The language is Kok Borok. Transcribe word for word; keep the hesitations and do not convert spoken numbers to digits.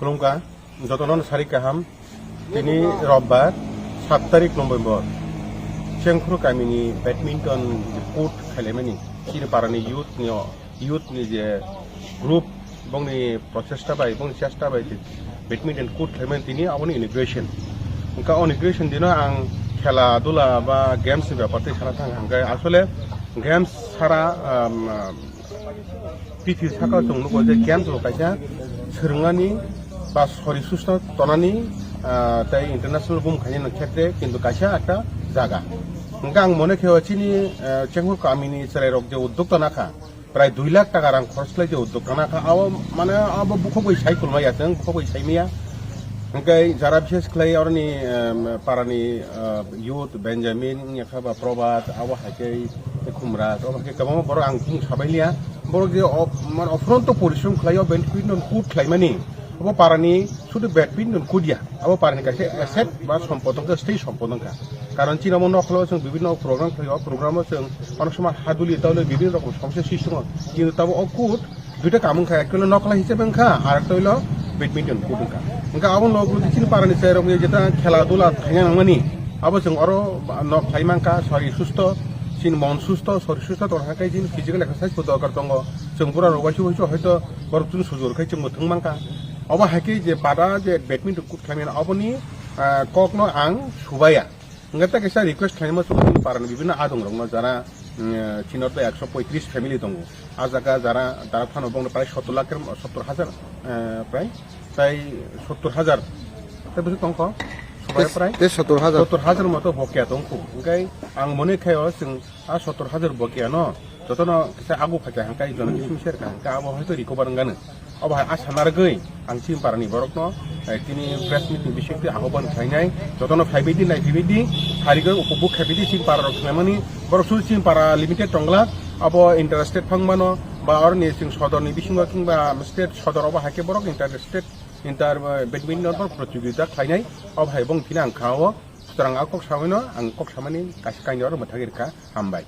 Khulumkha, jotono sari kaham. Tini Robbar, sat tarik November, Chengkhuru kamini badminton court khailaimani, chini parani youth ni, youth ni je group, bongni prochesta bai, bongni chesta bai badminton court khlaimani tini aboni inauguration. Hwnkha o inauguration dino ang khela dula ba games ni bepar tei sana thang hwnkhe asole games sara, um, pithir saka chwng nugo je games bo kaisa swrwngmani ba sori susto tonani, ah, tei international boom khainani khetre kintu kaisa ekta jaga. Hwnkhe ang mone khe o chini, ah, Chengkhur kamini chwrairok je uddokta nakha, prai dui lakh taka rang khorch khlai je uddokta nakha, abo mane abo bukhuk bai sai kulmaya chwng, bukhuk bai sai maya. Hwnkhe jara bishes khlai oroni, em, parani, ah, youth Benjamin wngya kha ba Probhat, abo hai khe Khumraj, abo hai khe kwbangma borok ang bumung sabai liya. Borok je op-, mane ophuranto porishrom khlai o badminton court khlaimani, abo parani sudu badminton court ya, abo parani kaisa asset ba sompod wngkha, stay sompod wngkha. Karon chini omo nokholo chwng bibinno program khlai o, program o chwng onek somoi haduli tauli bibinno rokom somosya sistongo, kintu tabo o court duita kam wngkha, ekta hwnkhe nokla hisab wngkha, ar ekta hwnkhe badminton court wngkha. Hwnkhe abo logo chini parani chwrairok jeta khela dula khaina nangmani, abo chwng oro nok khlai mankha, sori susto, chini mon susto, sori susto tongkha khe chini physical exercise bo dorkar tongo. Chwng bura rok waisa waisa hoito borok chwng sujur khai chwngbo thwng mankha. Obo hai khe je bada je badminton court khlaimani aboni, ah, kokno ang subaya. Hwnkhe tei kaisa request khlaima chwng chini parani bibinno adongrokno jara, mm, chini oro ekso poitris family tongo. A jaga jara dara phano bongno prai sottor lakh, sottor hajar, eh, prai, tai sottor hajar. Tei bwswk tongkho? Subai prai? Tei sottor hajar. Sottor hajar moto bokia tongkho. Hwnkhe ang mone khaio chwng a sottor hajar bokia no jotono kisa agu phaikha hwnkhe jono kisim ser kha hwnkhe abo hoito recover wngano. Obo hai asa narwgwi ang chini parani borokno, eh, tini press meet ni bisingtwi ahoban khlainai, jotono phaibaidi naiphaibaidi, phairigwi upobuk khaibaidi chini pararok khlaimani, borok suri chini para limited tongla, abo inter state phangmano, ba oroni chwng sodorni bisingo kingba state sodor obo hai khe borok inter state, inter, eh, badminton borok protiyogita khlainai, obo hai bong phina ang kha o, sutrang a kok samano ang kok samani kaisa kainwi oro mwthagwi rwkha, hambai.